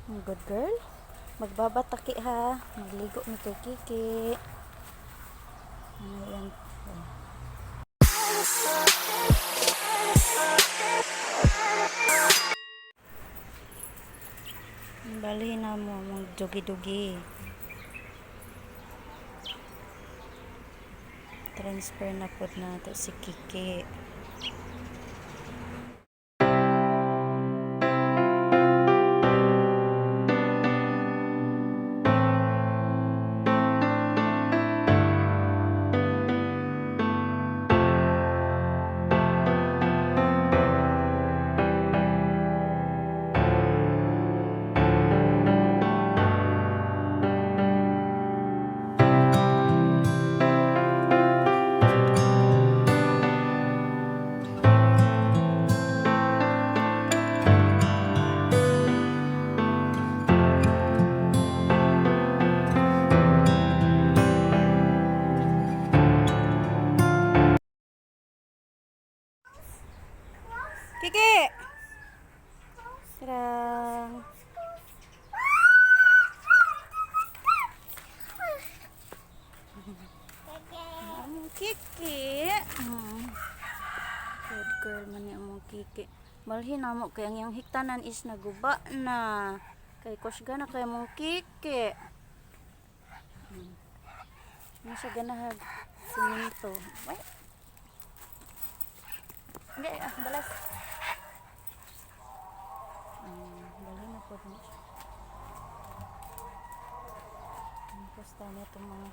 Good girl. Magbabataki ha. Magligo ni kay Kiki. Ano yan? Oh. Balhin na mo mong dugi-dugi. Transfer na po na to si Kiki. Kiki! Tarang! Among Kiki. Good girl man ni among Kiki. Balhin na mo kay ang iyang hiktanan is naguba na. Kay kusga na kay among Kiki. Ano siya ganahag simento. Wait. Hindi, ah, balas. Balhin na po na siya. Ang Pusta na itong mga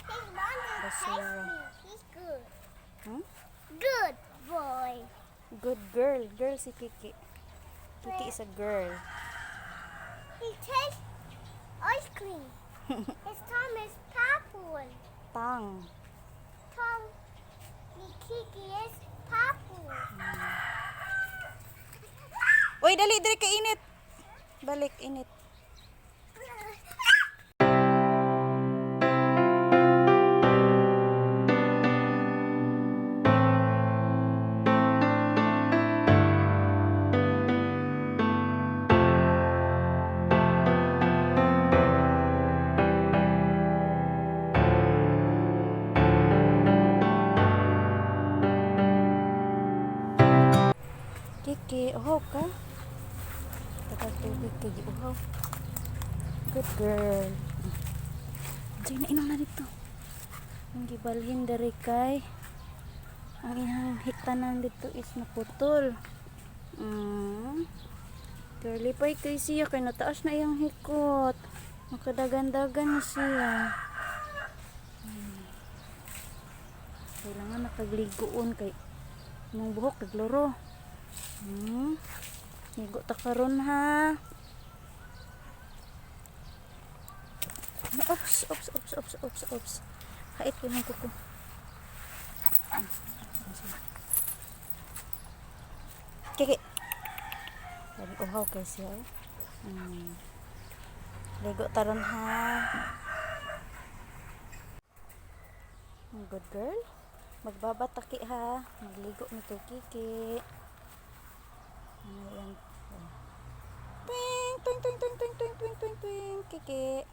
His mommy basura. hates me. He's good. Hmm? Good boy. Good girl. Girl si Kiki. Kiki is a girl. He tastes ice cream. His tongue is purple. Tang. Tongue, the Kiki is purple. Uy, dali, dali ka init. Balik, init. Kiki, uhaw ka? Tagal tubig kay uhaw. Good girl. Diyan na inom na dito. Ang gibalhin diri kay ang iyang hiktanan dito is naputol. Girly pay kay siya kay nataas na iyang hikot. Makadagan-dagan na siya. Kailangan nakagligoon kay mong buhok nagloro. Ligo ta karon ha. Oops, oops, oops, oops, oops, oops. Hait ko ng kuko. Kiki. Sabi uhaw kay siya. Oh. Ligo taron ha. Good girl. Magbabataki ha. Magligo ni kay Kiki. Ano yan? Oh. Twing, twing, twing, twing, twing, twing, twing, twing, twing, Kiki.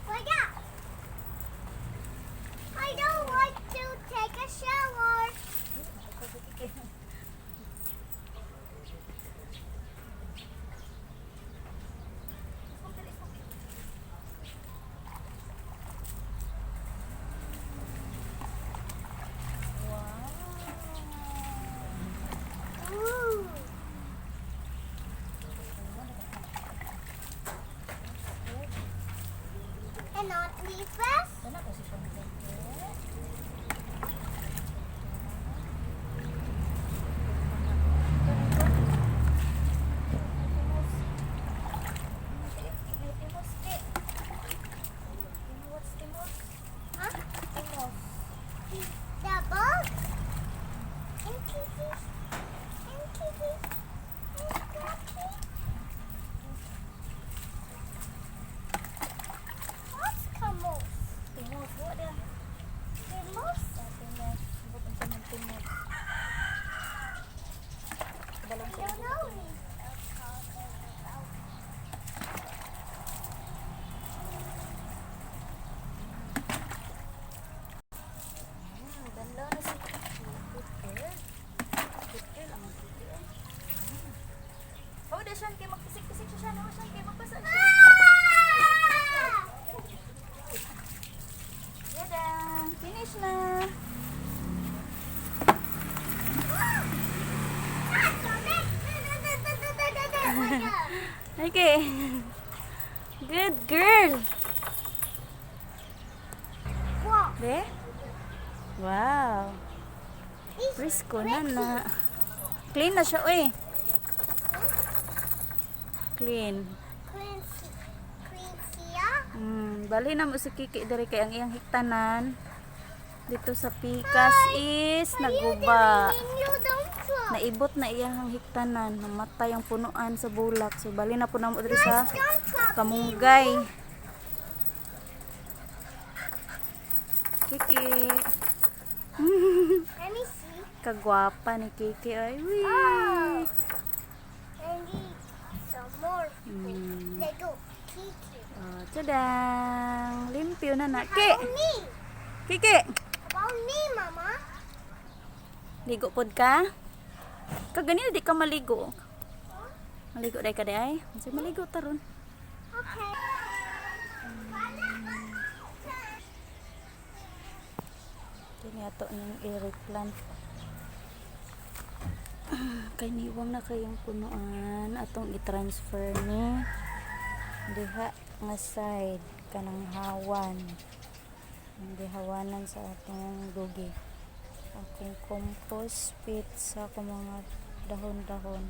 Wake up! I don't want to take a shower. Ooh. And not leave us. Sana kasi siya mag- Good girl. Wow. Be? Wow. It's Presko na na. Clean na siya, uy. Clean. Clean, clean siya. Bali na mo si Kiki diri kay ang iyang hiktanan dito sa pikas is naguba. You don't truck. Naibot na iyang hiktanan, namatay ang punuan sa bulak. So bali na po namo diri sa Don't truck. kamunggay. Kiki. Let me see. Kagwapa ni Kiki ay. Wee. Oh. And eat some more. Let go. Kiki. Oh, tadang! Limpyo na na. How Ki! about me? Kiki! How about me, Mama? Ligo pod ka? Kaganina di ka maligo. Maligo day ka di ay? Unsay maligo taron? Okay. Kini ato ning i-replant. Kay niwang na kayong punuan atong i-transfer ni diha nga side kanang hawan. Ang gihawanan sa atong dugi. Akong compost pit sa akong mga dahon-dahon.